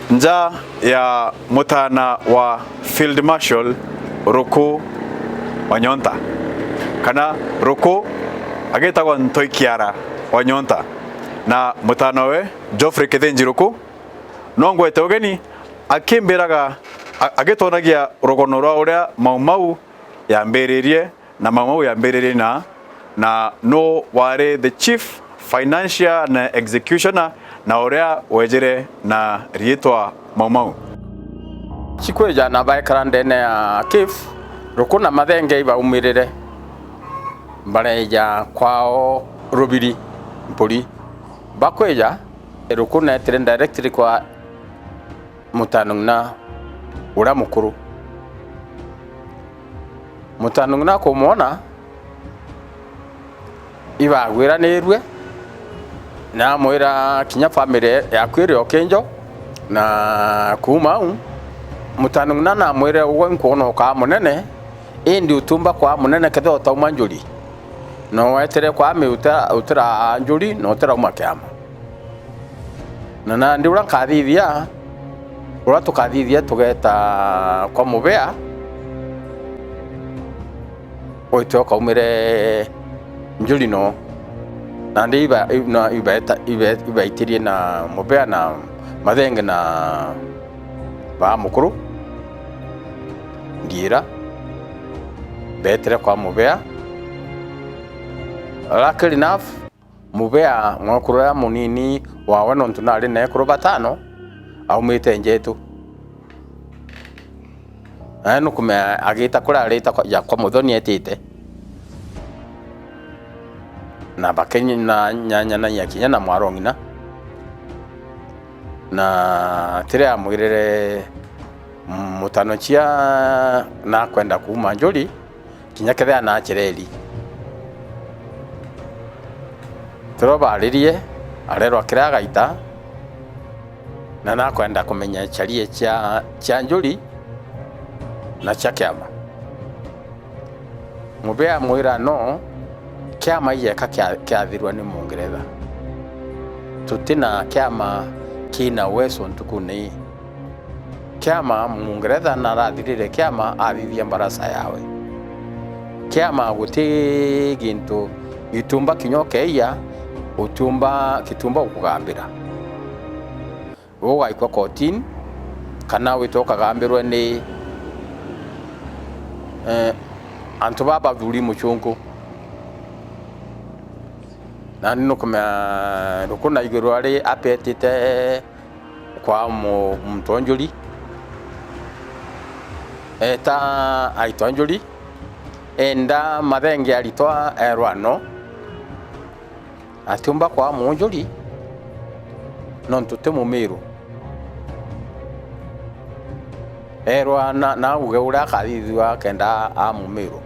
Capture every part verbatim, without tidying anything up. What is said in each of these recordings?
Nja ya mutana wa Field Marshal Ruku Onyonta, kana Ruku agitagwa Ntoi Kiara Onyonta, na mutana we Geoffrey Kithinji Ruku, no ngwete ugeni akimbiraga, a-, agitonagia rugono rwa uria Mau Mau yambiririe, na Mau Mau yambiririe na, na nu wari the chief financier na executioner, na uria wejire na riitwa Mau Mau. Cikwija na baikara ndene ya cave, Ruku na Mathenge ibaumirire, bareja kwao Rubiri Mpuri. Bakwija, Ruku neetire directly kwa mutana ng'ina uria mukuru. Mutana ng'ina kumwona, ibagwiranirue, na amwira, "Kinya family yaku iri o kinjo." Na kuuma au, mutana ng'ina namwire, "Ugwe nkwona ukaa munene, indi utiumba kwaa munene kethira utauma njuri. No wetere kwaa mi utira, utira njuri, na utirauma kiama." Na nandi uria nkathithia, uria tukathithia tugeeta kwa mubea, witwe ukaumire njuri no. Nandi iba-, na ibaeta-, ibe-, ibaitirie na mubea na Mathenge na baa mukuru Ngiira, beetire kwa mubea. Luckily enough, mubea mwekuru uria munini wawe, nontu nari na ekuru batano, aumite Njetu. Nae nukumenya agita kuria arita kwa, ja kwa muthoni etite. Na bakenyi-, na nyanya na nya kinya na mwaro ng'ina. Na tiria amwirire mutano cia nakwenda kuuma njuri, kinya kethira nachereri. Tiro baririe, arerwa kiria agaita, na nakwenda kumenya charie cia, cia njuri na cia kiama. Mubea amwira no, kiama ijeka kia-, kiathirwa ni Mungeretha. Tutina kiama kina uwezo ntukune ii. Kiama, Mungeretha narathirire kiama athithia mbarasa yawe. Kiama guti gintu gitiumba kinya ukeia, utiumba, gitiumba gukugambira. Ugaikwa kotini, kana wite ukagambirwe ni, eh, antu baa bathuri mucunku. Nani nukumenya Ruku naigwirwe ari apetite kwa mu-, muntu wa njuri. Eeta aitwa njuri, enda Mathenge aritwa erwa no. Atiumba kwaa munjuri, nontu ti Mumiru. Erwa na, na auge uria akathithua kenda aa Mumiru.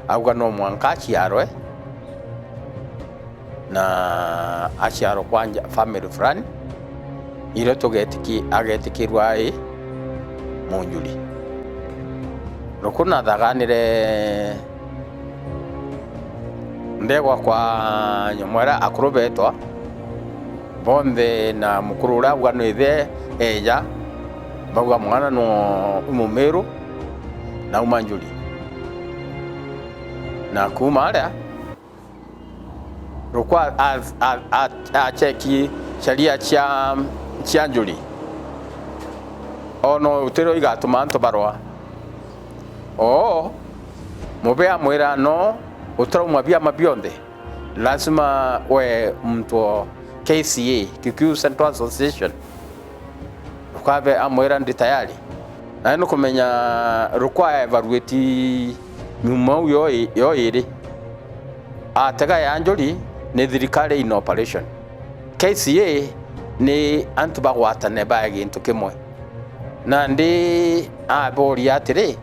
Auga no mwanka aciarwe, na aciarwe kwa nja-, family fulani, irio tugetiki-, agetikirwa ai munjuri. Ruku nathaganire ndegwa kwa nyomwera akuru betwa bonthe, na mukuru uria auga no ithe eeja, bauga mwana no Mumiru, na auma njuri. Na kuuma aria, Ruku a-, a-, a-, a-, acheki sheria cia, cia njuri. Ono utirio igatuma antu barwa. Oo, mubea amwira no, utirauma biama bionthe, lazima we muntu o K C A, Kikuyu Central Association. Ruku abe amwira ndi tayari. Nae nukumenya Ruku a evaluate nyuma au yo i-, yo iri. Atega ya njuri ni thirikari in operation. K C A ni antu bagwatane bae gintu kimwe. Nandi aboria atiri,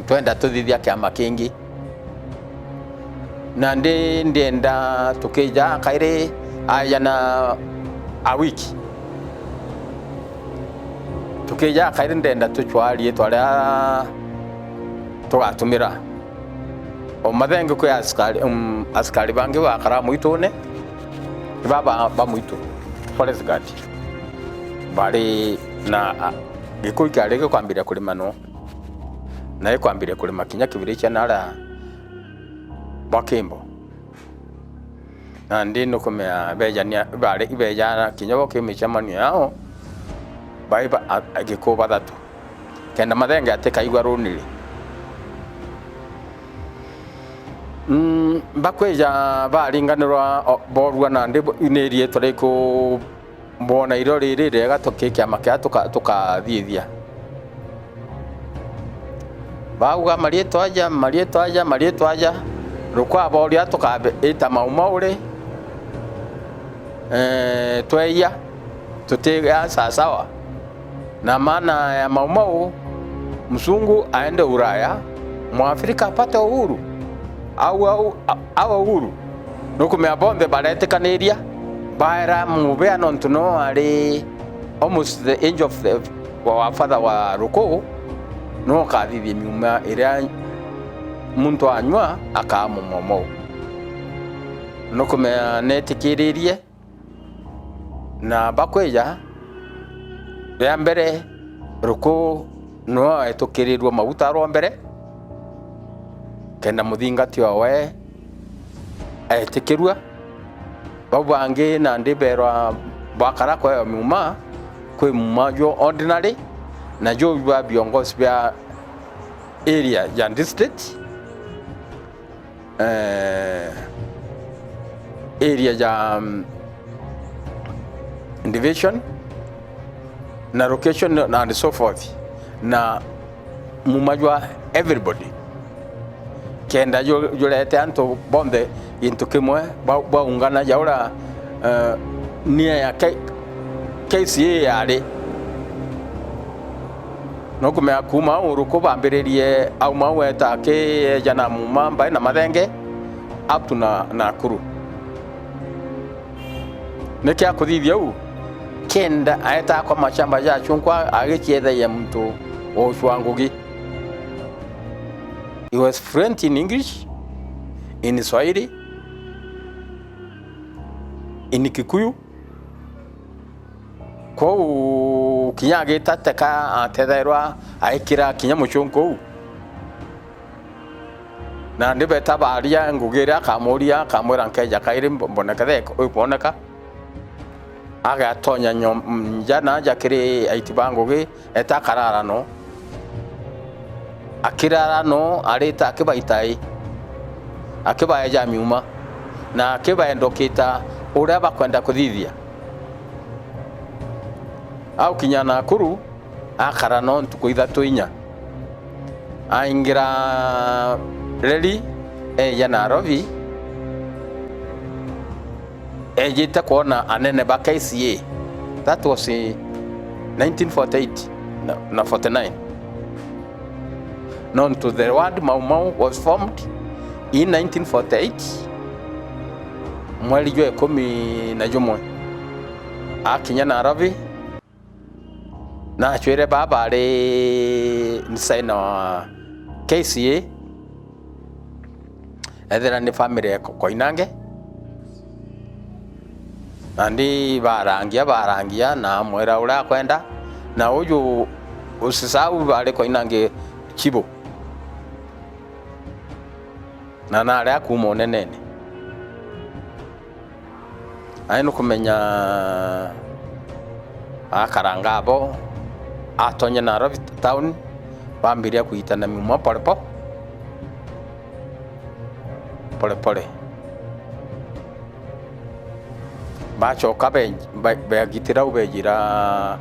twenda tuthithia kiama kingi. Nandi ndienda tukija kairi aja na a wiki. Tukija kairi ndienda tucwa riitwa ria tugatumira. O Mathenge kwi askari, um, askari bangi bakara mwitune, ni baba ba mwitu, forest guard. Bari na, a, Gikui kiari gikwambiria kurima no, na ikwambiria kurima kinya kibiricia na aria bwa Kimbo. Nandi nukumea bejania, bari, ibejana kinya bo ki micemanio yao, bai ba, a, a, Gikuu bathatu, kenda Mathenge atikaigua runiri. Mm, bakwija baringanirwa, o, borua nandi bo, ni riitwa riku Bwona iro riri riega tuki kiama kia tuka-, tukathithia. Bauga, "Mariitwa aja, mariitwa aja, mariitwa aja." Rukwaboria, "Tukaita Mau Mau ri?" Eh, tweia, tutiga sawasawa. Na maana ya Mau Mau, mzungu aende Ulaya, Mwafrika apate uhuru. Au, au, a-, au uhuru. Nukumea bonthe baretikaniria, baera mubea nontu no ari almost the age of the, wa, wa father wa Ruku, no ukathithia miuma iria muntu anyua akaa Mau Mau. Nukumea netikiririe, na bakwija, ria mbere, Ruku nwe etukirirue maguta rwa mbere, kenda muthingati owe etikirua. Bau bangi nandi berwa bakara kweo miuma, kwi muuma jwa ordinary, na juu jwa viongozi bia area ya district, eh, area ya, mm, division, na location, and so forth, na muuma jwa everybody, kenda ju-, jurete antu bonthe gintu kimwe, ba-, baungana ja uria, eh, nia ya K-, K C A yari. Nukumea kuuma au Ruku bambiririe, auma au eeta akieja na muuma mbai na Mathenge up to na, Nakuru. Niki akuthithia uu? Kenda aeta kwa mashamba ja chungwa agiciethagia muntu ucwa ngugi. He was fluent in English, in Swahili, in Kikuyu. Kwou kinya agita teka atethairwa aikira kinya muchunku uu. Nandi beta baria ngugi iria akamuria, akamwira, "Nkeja kairi mbo-, mbone kethe ikwoneka." Agatonya nyom-, nja na aja kiri aiti ba ngugi, eta akarara no. Akirara no, arita akibaita i, akibaeja miuma, na akibaendokita uria bakwenda kuthithia. Aukinya Nakuru, akara no ntuku ithatu inya. Aingira reri, eja Nairobi, ejite kwona anene ba K C A. That was, eh, nineteen forty-eight na, na forty-nine. Nontu the word Mau Mau was formed in nineteen forty-eight, mweri jwa ikumi na jumwe. Akinya Nairobi, na acwire baa bari designer wa K C A, ethira ni family ya Ko-, Koinange. Nandi barangia, barangia, na amwira uria akwenda, na uju usisau bari Koinange chibu. Na nari akuuma unenene. Ai nukumenya akaranga abo, atonya Nairobi town, bambiria kuitana miuma polepole. Polepole. Bachoka be-, be-, begitira u bejira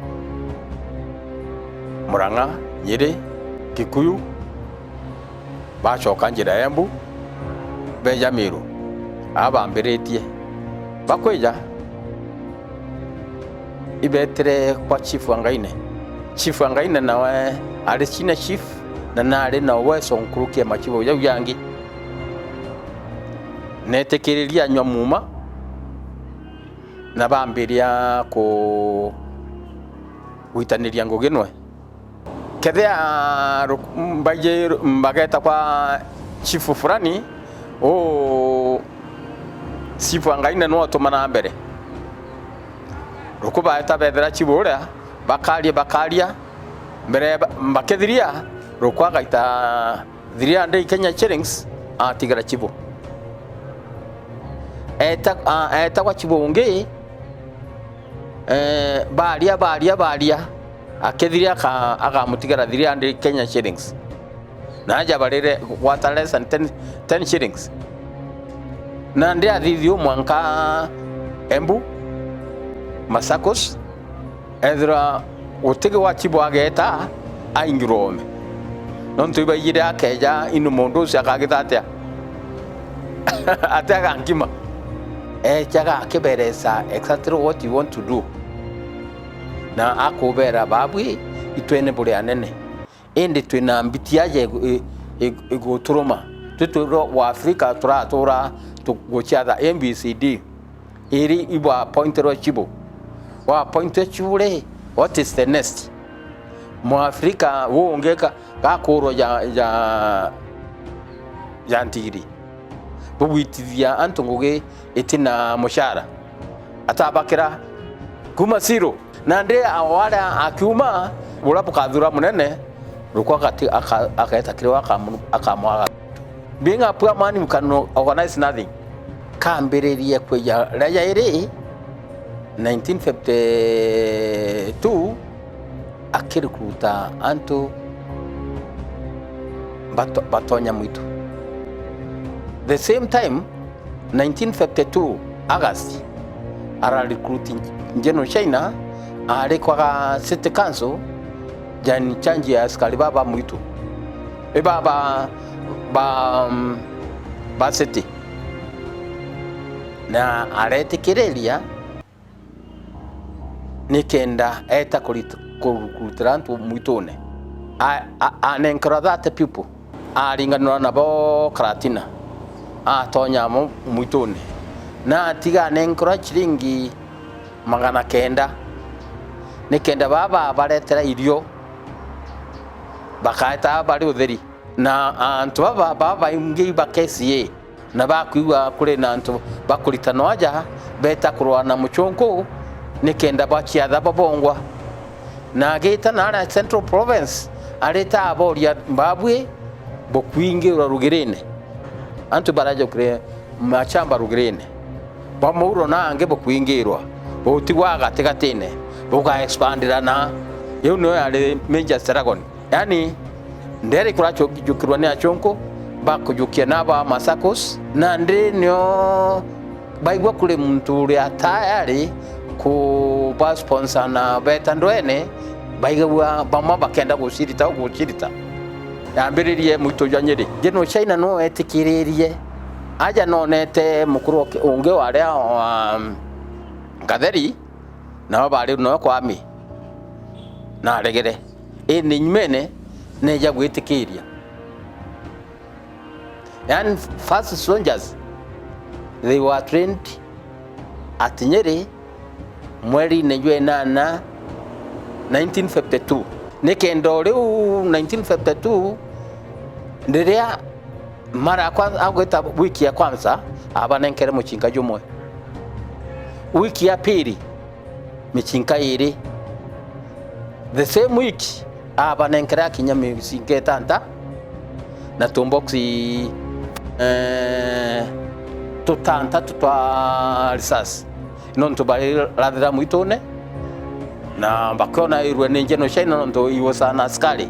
Murang'a, Nyeri, Kikuyu, bachoka njira ya Embu, beja Meru. Aa bambiritie. Bakwija, ibetire kwa Chief Angaine. Chief Angaine nawe ari senior chief, na nari na uwezo nkuruki ya machifu jau jangi. Netikiririe anywa muuma, na bambiria ku-, gwitaniria ngugi nwe. Kethia ru-, mbaiji ru-, mbageta kwa chifu fulani, uu chifu Angaine nwe utuma na mbere. Ruku baeta bethira chifu uria, Bakaria, bakaria, mbere ba-, bakithiria, Rukwa agaita three hundred Kenya shillings, atigara Chibu. Eeta, a-, eetagwa Chibu ungi, eh, baria, baria, baria, akithiria aka-, agamutigara three hundred Kenya shillings. Na aja barire gwata less than ten, ten shillings. Na ndi athithi u mwanka Embu, Machakos, ethirwa gutigi wa Chibu ageeta, aingirwa ome. Nontu ibaijire akeja inu mundu ucio akagita atia? Ati agankima? Ejaga akiberesa exactly what you want to do. Na akubera, "Babui, itwene buri anene. Indi twina mbiti aja igu-, i-, i-, iguturuma. Twi twi wa Afrika turatura tuguciatha A B C D. Iri ibwa appointirwe Chibu. Wa appointirwe Chibu ri, what is the next?" Mwafrika uu ungi ka-, gakurwa ja, ja, ja ntigiri. Bugwitithia antu ngugi itina mushara. Atabakira kuma zero. Nandi awaria akiuma, uria bukathura munene, Rukwa agati-, aka-, ageeta kiri we akamu-, akamwaga. Being a poor man, you can organize nothing. Kambiririe kwija riria jairi nineteen fifty-two, akirecruita antu bato-, batonya mwitu. The same time, nineteen fifty-two August, ara recruit General China, arikwaga City Council, ja in charge ya askari baba mwitu. I baba ba, ba city. Na aretikiriria nikenda eeta kurit-, kurukurutira antu mwitune. A-, a-, anenkerwa thirty people, aringanirwa nabo Karatina, atonya amo mwitune, na atiga anenkerwa ciringi magana kenda, nikenda baba baretera irio, bakaeta bari utheri. Na antu baba, baba baingi ba K C A, na bakwigua kuri na antu bakuritanwa aja, beeta kurwa na mucunku, nikenda baciatha babongwa. Na agita naria Central Province, arita aboria, "Babui, bukwingirwa rugirine?" Antu barajukire machamba rugirine, bwa muuro na angi bukwingirwa, butigwa gatigatine, buga expandira na. Iu niyo yari major struggle. Yani, nderi kurajukirwa ni acunku, bakujukia na ba Machakos, nandi nio baigua kuri muntu uria tayari kuba sponsor na beta ndwene, baigagua bamwe bakenda gucirita, gucirita. Yambiririe mwitu jwa Nyeri. General China no etikiririe, aja nonete mukuru ungi waria wa Gatheri, nao bari nao kwa army, na aregere. Indi nyumene neja gwitikiria. Yani, first soldiers, they were trained at Nyeri, mweri-ini jwa inana, nineteen fifty-two. Nikenda o riu nineteen fifty-two, riria mara ya kwanza, agwita wiki ya kwanza, abanenkere mucinga jumwe. Wiki ya pili, micinka iri. The same week, abanenkera kinya micinka itanta na tumboxi, eh, tutantatu twa risasi. Nontu bari rathira mwitune, na bakionairwe ni General China nontu iwosa na askari.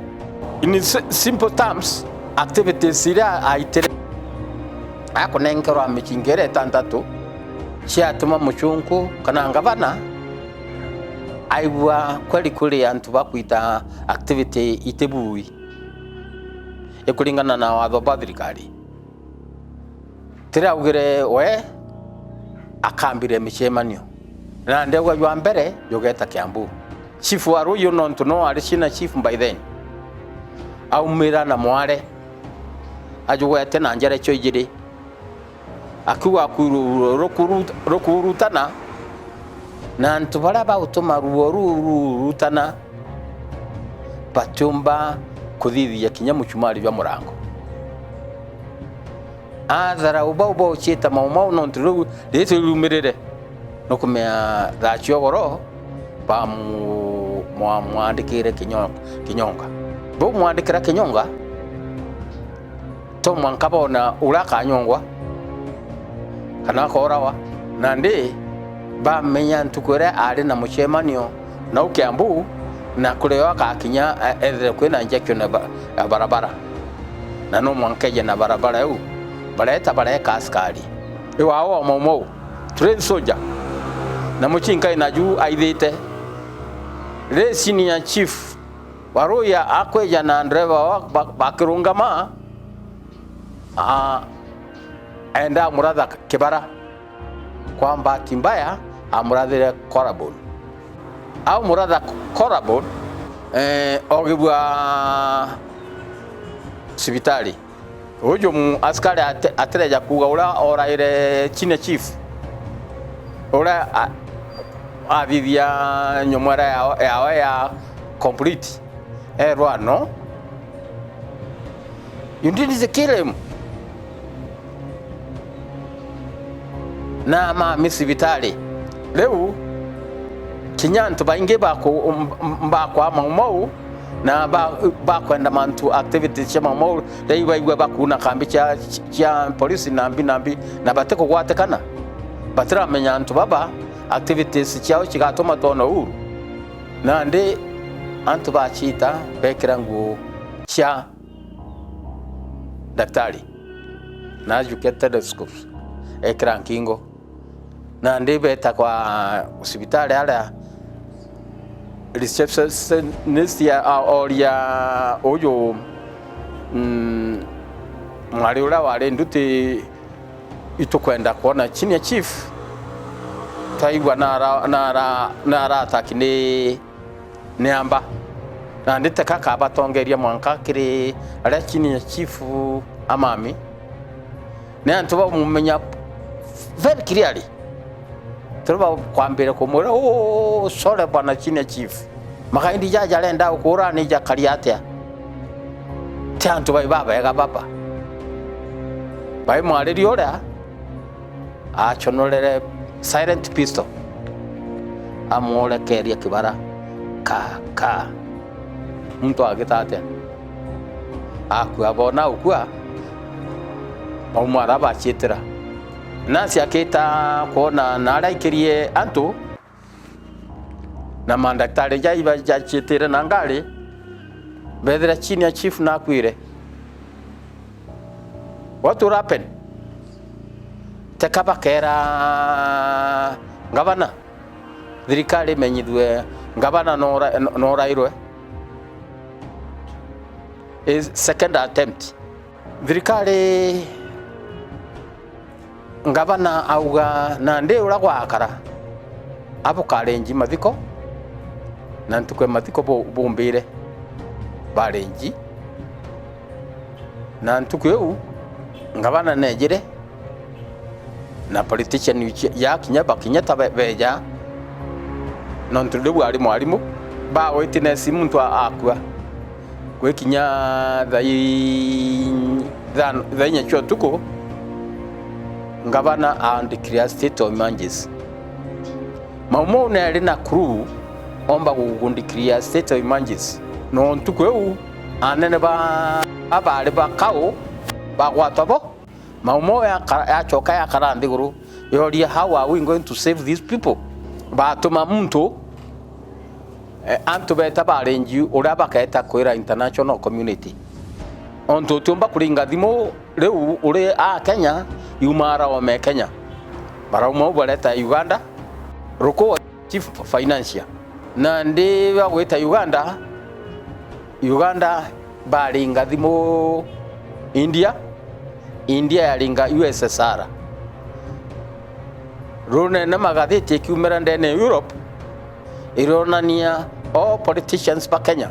In si-, simple terms, activities iria aitire akunenkerwa micinga iria itantatu ciatuma mucunku kana ngavana aigua kweri kuri antu bakwita activity itibui ikuringana na watho bwa thirikari. Tiraugire we akambire micemanio, na ndegwa jwa mbere jugeta Kiambu. Chief wa Ruiru, nontu no ari senior chief by then, aumira na mware, ajugwete na njara icio ijiri, akiuga kwiru rukuruta-, rukurutana, na antu baria bagutuma ruo ruu rurutana batiumba kuthithia kinya mucumari jwa murango. Atharau bau bauciita mau mau, nontu riu riitwa riumirire, nukumenya thaa cia ugoro, ba-, mu-, mwa-, mwandikire kinyo-, kinyonga. Bau mwandikira kinyonga, to mwanka boona uria akanyongwa kana akoorawa, nandi bamenya ntuku iria ari na mucemanio nau Kiambu, na kurio agakinya, e-, ethire kwina injection ya ba-, ya barabara, na no mwanka eje na barabara iu. Bareeta bareeka askari. Iwao wa Mau Mau, trained soldier, na mucinkai naju aithite. Ri senior chief Waruya akwija na ndereva wa-, ba-, bakirungama, a-, aenda amuratha kibara. Kwa bahati mbaya, amurathire collarbone. Aumuratha collarbone, eh, ogibua cibitari. Uju mu-, askari ate-, atireja kuuga uria oraire senior chief, uria a-, athithia nyomwera yao, yao ya complete. Erwa, "No, you didn't kill him." Na mami cibitari. Riu, kinya antu baingi baku-, m-, m-, bakwa Mau Mau, na ba-, bakwenda mantu, activities cia Mau Mau, riu baigua bakuuna kambi cia, cia polisi nambi nambi, na batikugwatikana. Batiramenya antu baba, activities ciao cigatuma twona uru. Nandi antu bacita bekira nguo cia daktari, na ajukia stethoscopes, ekira nkingo. Nandi beeta kwa cibitari aria receptionist a-, oria uju, mm, mwari uria wari nduti, "Itukwenda kwona senior chief." Twaigua nara-, nara-, nara attack ni ni amba. Nandi teka kabatongeria mwanka kiri aria senior chief a mami. Ni antu bamumenya very clearly. Turi bakwambire kumwira, "Oh, sorry bwana senior chief. Magaindi jaja arenda gukuura ni jakari atia?" Ti antu bai babega baba. Bai mwariri uria, aconorere silent pistol, amworekeria kibara, ka, ka. Muntu agita atia? Akua, bona ukua, bauma ara bacitira. Nasi akita kwona na aria aikirie antu, na mandaktari jaiba jacitire na ngari, bethira senior chief nakuire. What will happen? Teka bakera ngavana, thirikari imenyithue ngavana nora-, norairwe. Is second attempt. Thirikari, ngavana auga, nandi uria gwakara, abukarenji mathiko, na ntuku ya mathiko bu-, bumbire barenji. Na ntuku iu, ngavana neejire, na politician cia-, yakinya, bakinya ta be-, beeja, nontu riu ari mwarimu, ba witness muntu a-, akua. Gwikinya thaa i-, thaa, thaa inya cia utuku, ngavana a declare state of emergency. Mau Mau neeri na crew omba gu-, gu declare state of emergency. No ntuku iu, anene ba, abaari ba kau bagwatwa bo. Mau Mau yaka-, yacoka yakara nthiguru, yoria, "How are we going to save these people?" Batuma muntu, eh, antu beeta barenji uria bakeeta kwira international community. Ontu utiumba kuringa thimu riu uri a Kenya, yuma ara ome Kenya. Barauma u bareta Uganda, ruku chief financier. Nandi bagwita Uganda, Uganda baringa thimu India, India yaringa U S S R. Runene magathiti ikiumira ndene ya Europe, ironania all politicians ba Kenya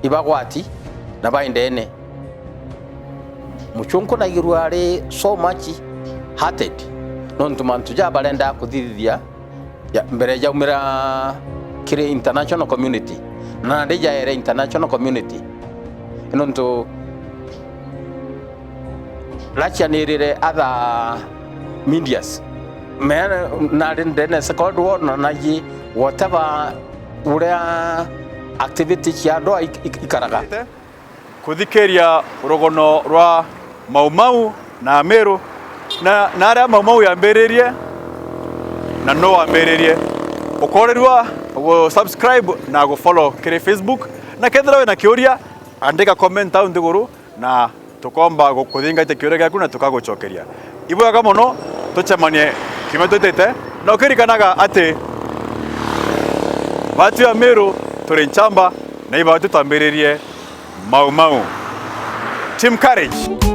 ibagwati na baindene. Muchunku naigirua ari so much hearted, nontu mantu ja barenda kuthithia ya, mbere jaumira kiri international community, na nandi jaere international community. Nontu Russia nirire other medias. Me-, nari ndene Second World War, na naji whatever Uria activity cia ndoa ik-, ik-, ikaraga. Kuthikiria rugono rwa Mau Mau na Amiru, na, na aria Mau Mau yambiririe na no wambiririe. Ukorirua gu subscribe na gu follow kiri Facebook, na kethira wina kiuria, andika comment au nthiguru, na tukomba gu-, kuthingatia kiuria giaku na tukagucokeria. Ibwega mono, tucemanie kiumia twitite, na ukirikanaga ati batu ya Miru turi nchamba, na ibatu twambiririe Mau Mau. Team Courage.